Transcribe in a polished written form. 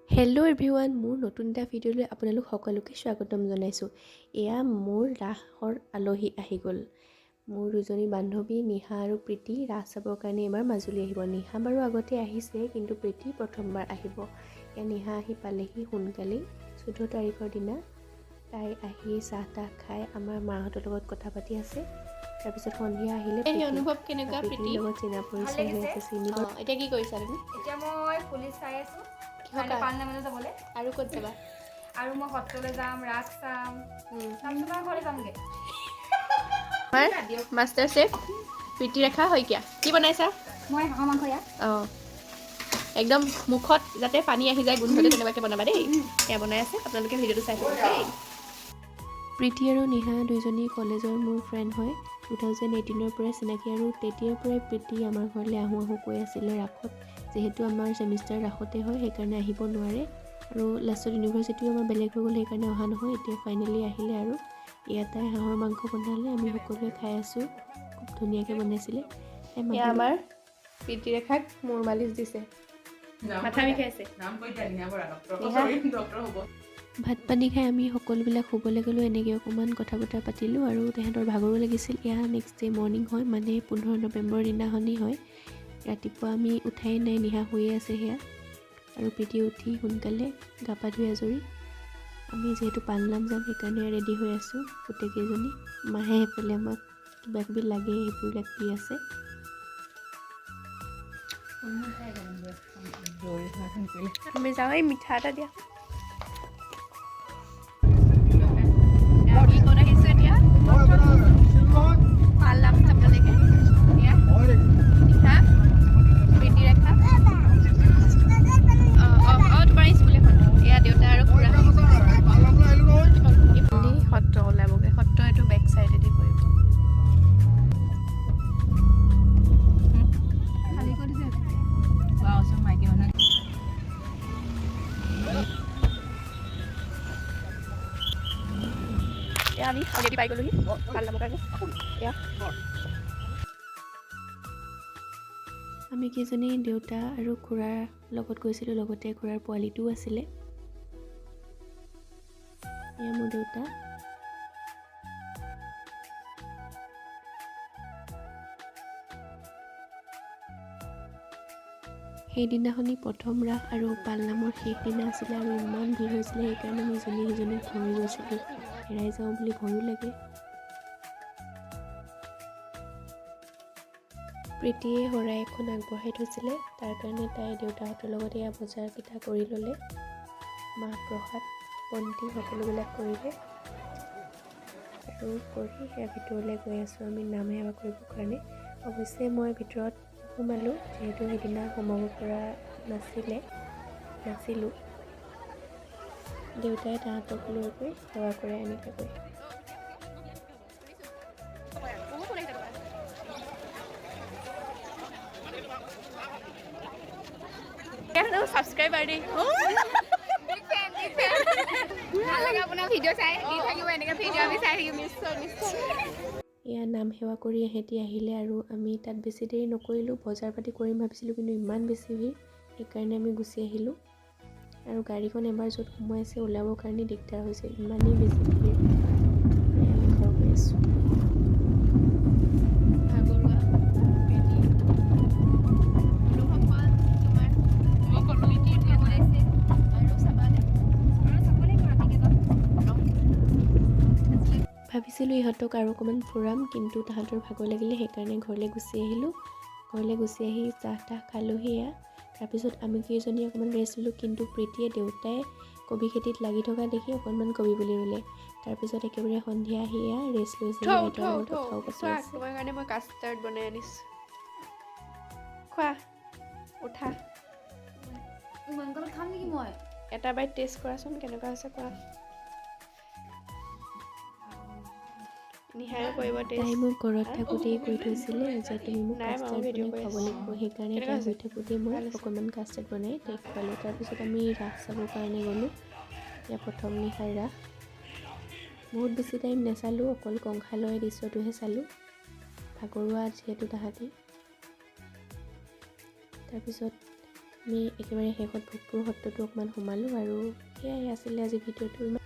Hello' everyone, মোৰ নতুন এটা ভিডিঅ'লৈ আপোনালোক সকলোকে স্বাগতম জনাইছোঁ। এয়া মোৰ ৰাসৰ আলহী আহি গ'ল। মোৰ দুজনী বান্ধৱী নিহা আৰু প্ৰীতি ৰাস চাবৰ কাৰণে এইবাৰ মাজুলী আহিব। নিহা বাৰু আগতে আহিছে, কিন্তু প্ৰীতি প্ৰথমবাৰ আহিব। এয়া নিহা আহি পালেহি সোনকালেই 14 তাৰিখৰ দিনা। তাই আহি চাহ তাহ খাই আমাৰ মাহঁতৰ লগত কথা পাতি আছে। তাৰপিছত সন্ধিয়া আহিলে এই প্ৰীতি। অনুভৱ কেনেকুৱা? প্ৰীতিৰ প্ৰীতি? লগত চিনা পৰিচয় হৈ আছে, চিনি অঁ, এতিয়া কি কৰিছা তুমি? এতিয়া মই পুলিচ চাই আছোঁ। কিহৰ কাইলৈ কাৰণে? পালনামলৈ যাবলৈ। আৰু ক'ত যাবা? আৰু মই সত্ৰলৈ যাম, ৰাস চাম, তাৰপিছত আৰু ঘৰলৈ যামগৈ। আমাৰ মাষ্টাৰ চেফ প্ৰীতিৰেখা শইকীয়া, কি বনাইছা? মই হাঁহৰ মাংস ইয়াত। অঁ, একদম মুখত যাতে পানী আহি যায় গোন্ধতে, তেনেকুৱাকৈ বনাবা দেই। এয়া বনাই আছে, আপোনালোকে ভিডিঅ'টো চাই থাকক দেই। প্ৰীতি আৰু নিহা দুইজনী কলেজৰ মোৰ ফ্ৰেণ্ড হয়। 2018ৰ পৰাই চিনাকি আৰু তেতিয়াৰ পৰাই প্ৰীতি আমাৰ ঘৰলৈ আহোঁ আহোঁ কৈ আছিলে। ৰাসত যিহেতু আমাৰ ছেমিষ্টাৰ ৰাসতে হয়, সেইকাৰণে আহিব নোৱাৰে আৰু লাষ্টত ইউনিভাৰ্চিটিও আমাৰ বেলেগ হৈ গ'ল, সেইকাৰণে অহা নহয়। এতিয়া ফাইনেলি আহিলে আৰু ইয়াত তাই হাঁহৰ মাংস বনালে, আমি সকলোৱে খাই আছোঁ। খুব ধুনীয়াকৈ বনাইছিলে তাই। এয়া মানুহ আমাৰ প্ৰীতিৰেখাক মূৰ মালিচ দিছে, মাথা বিষাইছে। নাম কৈ দিয়া, নিহা বৰা, ডক্টৰ। নিহা। ডক্টৰ হ'ব। ভাত পানী খাই আমি সকলোবিলাক শুবলৈ গ'লোঁ। এনেকৈ অকণমান কথা বতৰা পাতিলোঁ আৰু তেহেঁতৰ ভাগৰো লাগিছিল। এয়া নেক্সট ডে মৰ্ণিং হয়, মানে 15 নৱেম্বৰ দিনাখনি হয়। ৰাতিপুৱা আমি উঠাই নাই, নিহা শুয়ে আছে সেয়া আৰু প্ৰীতি উঠি সোনকালে গা পা ধুই আজৰি। আমি যিহেতু পালনাম যাম, সেইকাৰণে ৰেডি হৈ আছোঁ গোটেইকেইজনী। মাহে সেইফালে আমাক কিবা কিবি লাগে সেইবিলাক দি আছে। আমি যাওঁ, এই মিঠা এটা দিয়া। আমি ক'ত আহিছোঁ এতিয়া? পালনাম চাবলৈকে। এতিয়া নিহা, প্ৰীতিৰেখা, অঁ অঁ অঁ তোমাৰ স্কুল এখন। এয়া দেউতা আৰু খুৰা। ইফালে সত্ৰ ওলাবগৈ, সত্ৰ এইটো বেক চাইডেদি পৰিব। খালী কৰি দিছে। মাইকী মানুহ। এয়া আমি অলৰেডি পাই গ'লোহি পালনামৰ কাৰণে এয়া। আমি কেইজনী দেউতা আৰু খুৰাৰ লগত গৈছিলোঁ, লগতে খুৰাৰ পোৱালিটোও আছিলে। এয়া মোৰ দেউতা। সেইদিনাখনি প্ৰথম ৰাস আৰু পালনামৰ শেষ দিনা আছিলে আৰু ইমান ভিৰ হৈছিলে, সেইকাৰণে আমি ইজনী সিজনীক ধৰি গৈছিলোঁ। হেৰাই যাওঁ বুলি ভয়ো লাগে। প্ৰীতিয়ে শৰাই এখন আগবঢ়াই থৈছিলে, তাৰ কাৰণে তাই দেউতাহঁতৰ লগত এয়া বজাৰকেইটা কৰি ল'লে। মাহ প্ৰসাদ, বন্তি সকলোবিলাক কৰিলে আৰু কৰি সেয়া ভিতৰলৈ গৈ আছোঁ আমি নাম সেৱা কৰিবৰ কাৰণে। অৱশ্যে মই ভিতৰত সোমালোঁ, যিহেতু সেইদিনা সোমাব পৰা নাছিলোঁ। দেউতাই তাহাঁতক লৈ গৈ সেৱা কৰাই আনিলেগৈ। বহুত ওলাইছে। ছাবস্ক্ৰাইবাৰ দেই। ভাল লাগে আপোনাৰ ভিডিঅ' চাই, দি থাকিব এনেকৈ ভিডিঅ', আমি চাই থাকিম। নিশ্চয় নিশ্চয়। এয়া নাম সেৱা কৰি এহেঁতি আহিলে আৰু আমি তাত বেছি দেৰি নকৰিলোঁ। বজাৰ পাতি কৰিম ভাবিছিলোঁ, কিন্তু ইমান বেছি ভিৰ, সেইকাৰণে আমি গুচি আহিলোঁ। আৰু গাড়ীখন এবাৰ য'ত সোমাইছে, ওলাবৰ কাৰণে দিগদাৰ হৈছে, ইমানেই বেছি ভিৰ। এয়া আমি ঘৰ গৈ আছোঁ। ভাগৰুৱা প্ৰীতি, অনুভৱ কোৱা তোমাৰ। মই ক'লো। প্ৰীতিৰ বনাইছে আৰু চাবা দে। আৰু চাব লাগিব ৰাতিকে যাম। ভাবিছিলোঁ ইহঁতক আৰু অকণমান ফুৰাম, কিন্তু তাহাঁতৰ ভাগৰ লাগিলে, সেইকাৰণে ঘৰলৈ গুচি আহিলোঁ। ঘৰলৈ গুচি আহি চাহ তাহ খালোঁহি এয়া। তাৰপিছত আমি কেইজনী অকণমান ৰেষ্ট ল'লোঁ, কিন্তু প্ৰীতিয়ে দেউতাই কবি খেতিত লাগি থকা দেখি অকণমান কবি বুলি ৰুলে। তাৰপিছত একেবাৰে সন্ধিয়া আহি এয়া ৰেষ্ট লৈছে। উঠ। আইতাৰ উঠ। লগত উঠ। কথাও পাতি চোৱা, আছে। তোমাৰ কাৰণে মই কাষ্টাৰ্ড বনাই আনিছোঁ, খোৱা, উঠা। ইমানকণ খাম নেকি মই? এটা বাইট টেষ্ট কৰাচোন, কেনেকুৱা হৈছে কোৱা। নিহায়ো কৰিব তাই টেষ্ট। মোক ঘৰত থাকোঁতেই কৈ থৈছিলে যে তুমি মোক নাই, মামা কাষ্টাৰ্ড ভিডিঅ' বনাই কৰি খুৱাব আছে। লাগিব। সেইকাৰণে কেনেকুৱা তাই হৈছে? শুই থাকোঁতেই মই ভাল হৈছে। অকণমান কাষ্টাৰ্ড বনাই তাইক খোৱালোঁ। তাৰপিছত আমি ৰাস চাবৰ কাৰণে গ'লোঁ। এয়া প্ৰথম নিশাৰ ৰাস। বহুত বেছি টাইম নাচালোঁ, অকল কংসালয় দৃশ্যটোহে চালোঁ, ভাগৰুৱা যিহেতু তাহাঁতি। তাৰপিছত আমি একেবাৰে শেষত ভোগপুৰ সত্ৰতো অকণমান সোমালোঁ আৰু সেয়াই আছিলে আজি ভিডিঅ'টো।